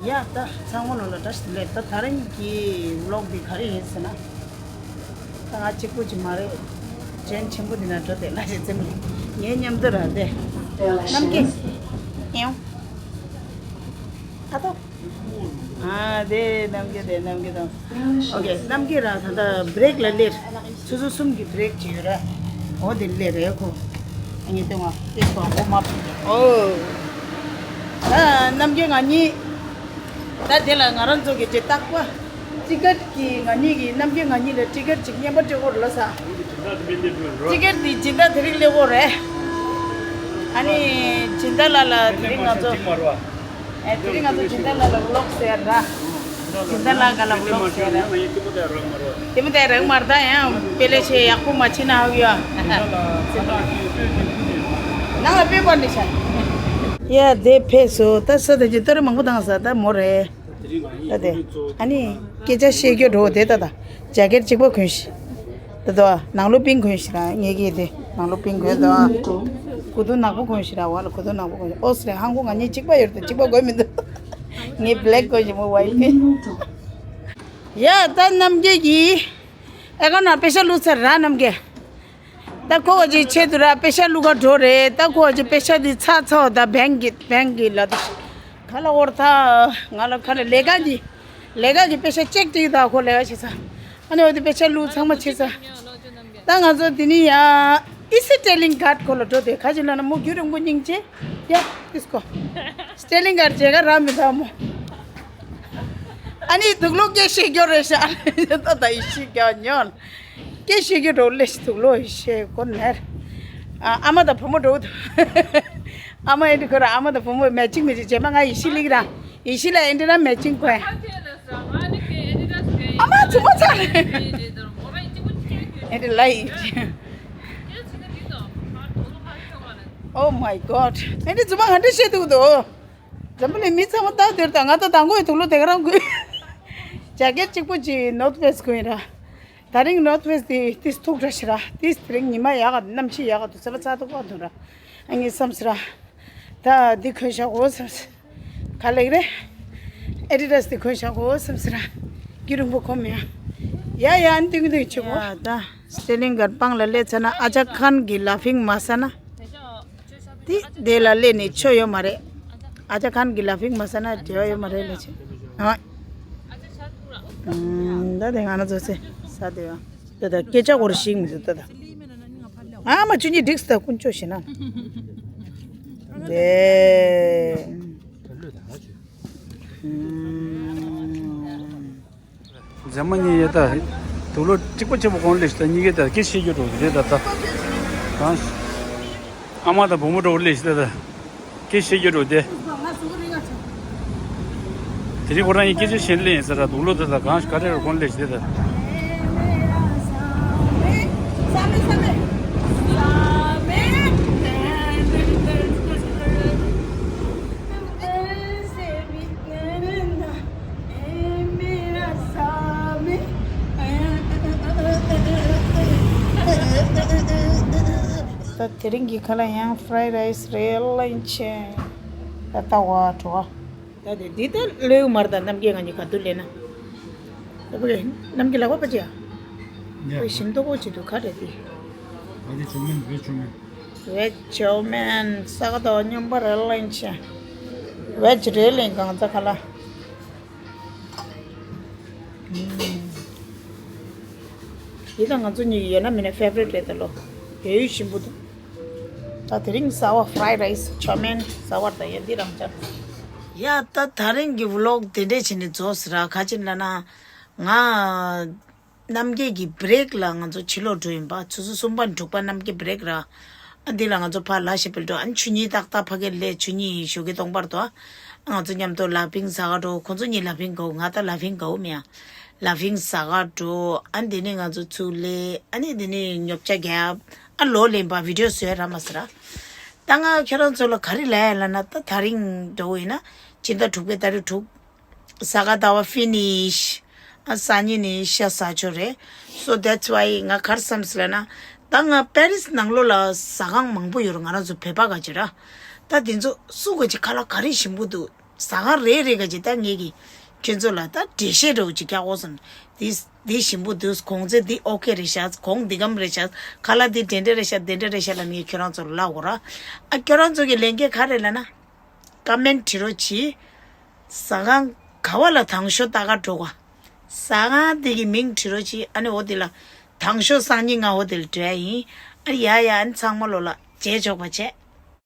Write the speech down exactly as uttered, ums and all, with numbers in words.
ཡ་ད་ཚང་མ་ལོ་ལ་བཀྲ་ཤིས་བདེ་ལེགས། ད་ད་རིང་གི་ཝི་ལོག་འདི་ག་རེ་ཡིན་ཟེར་ན། ད་ང་གཅིག་པུ་ཅིག་མ་རེད། ཊེན་ཆེན་པོ་འདི་ན་འགྲོ་བསྡད་ན་ཞེ་ཙམ་ངའི་མཉམ་དུ་ར་དེ། རྣམ་རྒྱལ། ཨེའོ། ཨ་ཏོ། ཨ་དེ་རྣམ་རྒྱལ་དེ་རྣམ་རྒྱལ་དང་། ཨོ་ཀེ། རྣམ་རྒྱལ་ར་ད་ལྟ་བྷི་རེག་ལ་སླེབས། ཆུ་ཚོད་གསུམ་གྱི་བྷི་རེག་ཅིག་ཡོད་ར། འོ་དེ་སླེབས་རེད་ཁོ། ཨ་ནི་ལྟོས་ང་། ཨེ་སོ་འོ་མ། ཨོ། ད་རྣམ་རྒྱལ་ང་གཉིས། ད་དེ་ལ་ང་རང་ཚོ་གི་ཅིག་རྟག་པ། ཊི་ཀེ་ཊི་གི་ང་གཉིས་ཀྱི་རྣམ་རྒྱལ་ང་གཉིས་ལ་ཊི་ཀེ་ཊི་ཅིག་རྔན་པ་སྤྲད་དགོས་རེད་ལ་ས། ཊི་ཀེ་ཊི་དེ་སྦྱིན་བདག་དེ་རིང་སླེབས་དགོས་རེད། ཨ་ནི་སྦྱིན་བདག་ལགས་ལ་དེ་རིང་ང་ཚོ། ཨེ་དེ་རིང་ང་ཚོ་སྦྱིན་བདག་ལགས་ལ་ཝི་ལོག་ཟེར་ར། སྦྱིན་བདག་ལགས་ག་ལ་ཝི་ལོག་ཟེར་ར། དེ་མོ་དེ་རག་མར་ད་ཡང་དཔེ་ལས་ཆེ་ཡག་པོ་མ་ཕྱིན་ན་ཧ་གི་ཡ། ནང་ལ་དཔེ་པར་ནི་ཤ། ཡ་དེ་ཕེབས་སོ། ད་ས་དེ་ཅི་ཏོ་རེ་མང་པོ་བཏང་ས་ད་མོ་རེད། ད་དེ། ཨ་ནི། སྐད་ཆ་བཤད་རྒྱུ་འགྲོ་དེ་ད་ད། ཇེ་ཀེ་ཊི་གཅིག་པ་གོན་ཤི། ད་ད། ནང་ལོགས་པིང་གོན་ཤི་ར་ངེད་ཀྱིས་དེ། ནང་ལོགས་པིང་གོན་ད། གོས་ཐུང་ནག་པོ་གོན་ཤི་ར་བ་ལ་གོས་ཐུང་ནག་པོ་གོན་ཤི། ཨོ་སི་རེད། ཧང་གོ་ང་གཉིས་གཅིག་པ་ཡོད་དེ་གཅིག་པ་གོན་མི་འདུག་ངས་བྷི་ལེག་གོན་ཤི་མོ་ཝའི་ཕི། ཡ་ད་རྣམ་རྒྱལ་གྱིས། ཨེ་ཀ་ན་པེ་ཤ་བླུགས་ཚར་ར་རྣམ་རྒྱལ། ད་ཁོ་བ་ཅིག་ཆེད་དུ་ར་པེ་ཤ་བླུག་ག་འགྲོ་རེད། ད་ཁོ་བ་ཅིག་པེ་ཤ་དེ་ཚ་ཚ་བ་ད་བེང་གི་བེང་གི་ལ་དུ་ཤི། ག་ལ་འོར་ད་ང་ལ་ག་ལ་ལས་ཀ་གི་ལས་ཀ་གི་པེ་ཤ་ཅེག་ཅིག་ད་ཁོ་ལས་ཀ་བྱེད་ས། ཨ་ནི་འོ་དེ་པེ་ཤ་བླུག་ཚང་མ་བྱེད་ས། ད་ང་ཚོ་དེ་ནི་ཡ་ཨི་སི་ཊེ་ལིང་གཱར་ཁོ་ལ་འགྲོ་དེ་ཁ་ཅིག་ལ་ན་མོ་རྒྱུ་རིང་པོ་སྙིང་རྗེ། ཡ་ཏིས་ཀོ། སི་ཊེ་ལིང་གཱར་མཇལ་ཁ་རག་མི་ད་མོ། ཨ་ནི་དུག་ལོག་སྐད་ཤེས་རྒྱུ་རེད་ཤག་ད་ད་ཡི་ཤི་རྒྱ་ཉོན། སྐད་ཤེས་རྒྱུ་འགྲོ་ལེ་ཤི་དུག་ལོག་ཡི་ཤེས་གོ་ནར། ཨ་ཨ་མ་དང་བུ་མོ་འགྲོ་འདུག་ཨ་མ་ཨེ་འདྲི་ཁོ་ར་ཨ་མ་དང་བུ་མོ་མེ་ཅིང་མེ་ཅིང་རྗེས་མ་ང་ཡི་ཤི་ལིག་ར། ཡི་ཤི་ལ་ཨེ་འདྲི་ར་མེ་ཅིང་གོ་ཨ་མ་ཚུ་མ་ཚ་ལེ། ཨེ་འདྲི་ལ་ཡི། Oh my God. ཨེ་འདྲི་ཚུ་མ་ང་འདྲི་ཤེས་འདུག་དོ། འཛམ་བུ་གླིང་མི་ཚང་མ་ལྟ་དུས་ད་ང་ད་དང་གོ་ཡི་དུག་ལོག་དེ་ག་རང་དགོས། ཇེ་ཀེ་ཊི་གཅིག་པོ་ཅིག་ནོར་ཐི་ཕེ་སི་གོན་ཡི་ར། ད་རིང་ནོར་ཐི་ཕེ་སི་དེ་ཏིས་ཐུག་འདྲ་ཞིག་ར། ཏིས་དེ་རིང་ཉི་མ་ཡག་ག་གནམ་གཤིས་ཡག་ག་འདུག་ས་པ་ཚ་ཐུག་ག་འདུག་ར། ཨ་ངས་བསམ་སི་ར། ད་འདི་གོན་ཤག་འོ་བསམ་སི། ག་ལེགས་རེད། ཨེ་ཌི་ཌ་སི་དེ་གོན་ཤག་འོ་བསམ་སི་ར། རྒྱུ་རིང་པོ་གོན་མེད་ཨ། ཡ་ཡ་ཨ་ནི་ཏིང་ཏིང་ཆུ་གོ། ཡ་ད་སི་ཊེ་ལིང་གཱར་པང་ལ་སླེབས་ཚར་ན་ཨ་ཅག་ཁན་གྱི་ལ་ཕིང་མ་ས་ན། དེ་དེ་ལ་སླེབས་ནས་ཆོ་ཡོད་མ་རེད། ཨ་ཅག་ཁན་གྱི་ལ་ཕིང་མ་ས་ན་དེ་བ་ཡོད་མ་རེད་ལས་ཆེ། ཨ། ད་དེ་ང་ན་ཚོ་ཚེ་ས་དེ་བ། ད་ད་སྐད་ཆ་སྐོར་ཞིག་མི་འདུག་ད་ད། ཨ་མ་ཆུ་གཉིས་འགྲིགས་ད་དཀོན་མཆོག་ཞེ་ན། དེ། འཛམ་མ་ཉེ་ཡ་ད། དུག་ལོག་གཅིག་པ་གཅིག་པ་གོན་ལེ་ཤི་ད་གཉིས་ཀའི་ད་སྐད་ཤེས་རྒྱུ་འགྲོ་རེད་ད་ད། གང་། ཨ་མ་དང་བུ་མོ་འགྲོ་ལེ་ཤི་ད་ད། སྐད་ཤེས་རྒྱུ་འགྲོ་དེ། དེ་རིང་ཁོ་རང་ཡི་སྐད་ཆ་ཤེས་ལེ་ཡིན་ཟེར་ད་དུག་ལོག་ད་ད་གང་ཞིག་ག་རེ་རུ་གོན་ལེ་ཤི་ད་ད། ད་དེ་རིང་གི་ཁ་ལག་ཡང་ཕ་རའི་རའི་སི་རེད་ལ་ཡིན་ཆེ། ད་ལྟ་བ་འགྲོ་བ། ད་དེ་འདི་ལྟར་ལོས་མར་དང་རྣམ་རྒྱལ་ང་གཉིས་ག་དུས་ལེན་ན། ད་བུ་གེ་རྣམ་རྒྱལ་ལག་པ་པ་ཅི་ཡ། ཡ། བུ་ཞིམ་མདོག་པོ་ཅིག་འདུག་ག་རེད་དེ། ཨ་དེ་ཅོ་མེན་བེ་ཅོ་མེན། བེ་ཅོ་མེན་ས་ག་ད་བ་སྙོམས་པ་རེད་ལ་ཡིན་ཆེ། བེ་ཅི་རེད་ལེན་གང་ཚ་ཁ་ལ། ཡིན་ད་ང་ཚོ་གཉིས་ཀྱི་ཡོད་ན་མིན་ན་ཕེ་ཝ་རི་ཊི་རེད་ད་ལོ། ཡོད་ཡོད་ཞིམ་པོ་འདུག་ད་དེ་རིང་ཟ་བ་ཕ་རའི་རའི་སི་ཅོ་མེན་ཟ་བར་ད་ཡ་འདི་རང་ཅག་ཡ་ད་ད་རིང་གི་ཝི་ལོག་དེ་འདྲས་བྱས་ནས་རྫོགས་ཟེར་ར་ཁ་ཅིག་ལ་ན། ང་རྣམ་རྒྱལ་གྱི་བྷི་རེག་ལ་ང་ཚོ་ཕྱི་ལོགས་འགྲོ་ཡིན་པ་ཆུ་ཚོད་གསུམ་པ་དྲུག་པ་རྣམ་རྒྱལ་བྷི་རེག་ར། ཨ་འདི་ལ་ང་ཚོ་ཕར་ལ་ཞེ་པེལ་འགྲོ་ཨ་ཆུ་གཉིས་ཏག་ཏག་ཕ་གི་ལས་ཆུ་གཉིས་ཞོགས་ཀྱི་སྟོང་པར་དོ། ང་ཚོ་མཉམ་དུ་ལ་ཕིང་ཟ་ག་འགྲོ་ཁོ་ཚོ་གཉིས་ལ་ཕིང་གའུ་ང་ད་ལ་ཕིང་གའུ་མེ་ཡ། ལ་ཕིང་ཟ་ག་འགྲོ་ཨ་འདི་ནི་ང་ཚོ་ཚུགས་ལས་ཨ་ནི་འདི་ནི་ཉོབ་ཆ་རྒྱབ་ཨ་ལོ་ལེན་པ་བི་ཌི་ཡོ་བཟོས་ར་མ་ཟེར་ར། ད་ང་ཁྱེད་རང་ཚོ་ལ་ག་རེ་ལབ་ཡ་ལབ་ན་ད་ད་རིང་འགྲོ་ཡིན་ན་སྤྱི་ཟླ་དྲུག་པའི་ཏ་རིག་དྲུག་ས་ག་ཟླ་བ་ཕི་ནིཤ། ཨ་སང་ཉིན་ནི་ཤ་ཟ་ཆོག་རེད། So that's why ང་གར་བསམ་སི་ལ་ན། ད་ང་པེ་རིས་ནང་ལོགས་ལ་ཟ་ཁང་མང་པོ་ཡོད་རེད་ང་རང་ཚོ་བོད་པ་ག་ཅི་ར། ད་དེ་ཚོ་སུ་ག་ཅི་ཁ་ལག་ག་རེ་ཞིམ་པོ་འདུག་ཟ་ཁང་རེ་རེ་ག་ཅིག་ད་ངེད་ཀྱི་ཁྱོད་ཚོ་ལ་ད་འགྲེལ་བཤད་འདྲ་བོ་ཅིག་རྒྱག་དགོས་སོང་། འདི་འདི་ཞིམ་པོ་འདུག་གོང་ཚད་འདི་ཨོ་ཁེ་རེད་ཤག་གོང་འདི་གམ་རེད་ཤག་ཁ་ལག་འདི་དེ་འདྲ་རེད་ཤག་དེ་འདྲ་རེད་ཤག་ལབ་ངས་ཁྱོད་རང་ཚོ་ལ་ལབ་དགོས་ར། ཨ་ཁྱོད་རང་ཚོ་གི་ལས་འགན་ག་རེ་ལབ་ན། ཀ་མེན་བྲིས་རོགས་གྱིས། ཟ་ཁང་ག་བ་ལ་དང་ཤོ་ལྟ་ག་འགྲོ་ག་ཟ་ཁང་འདི་གི་མིང་བྲིས་རོགས་གྱིས། ཨ་ནི་འོ་འདི་ལ་དང་ཤོ་སང་ཉིན་ང་འོ་འདི་ལ་འགྲོ་ཡ་ཡིན། ཨ་ཡ་ཡ། ཨ་ནི་ཚང་མ་ལོ་ལ་རྗེས་ཆོག་པ་བྱས།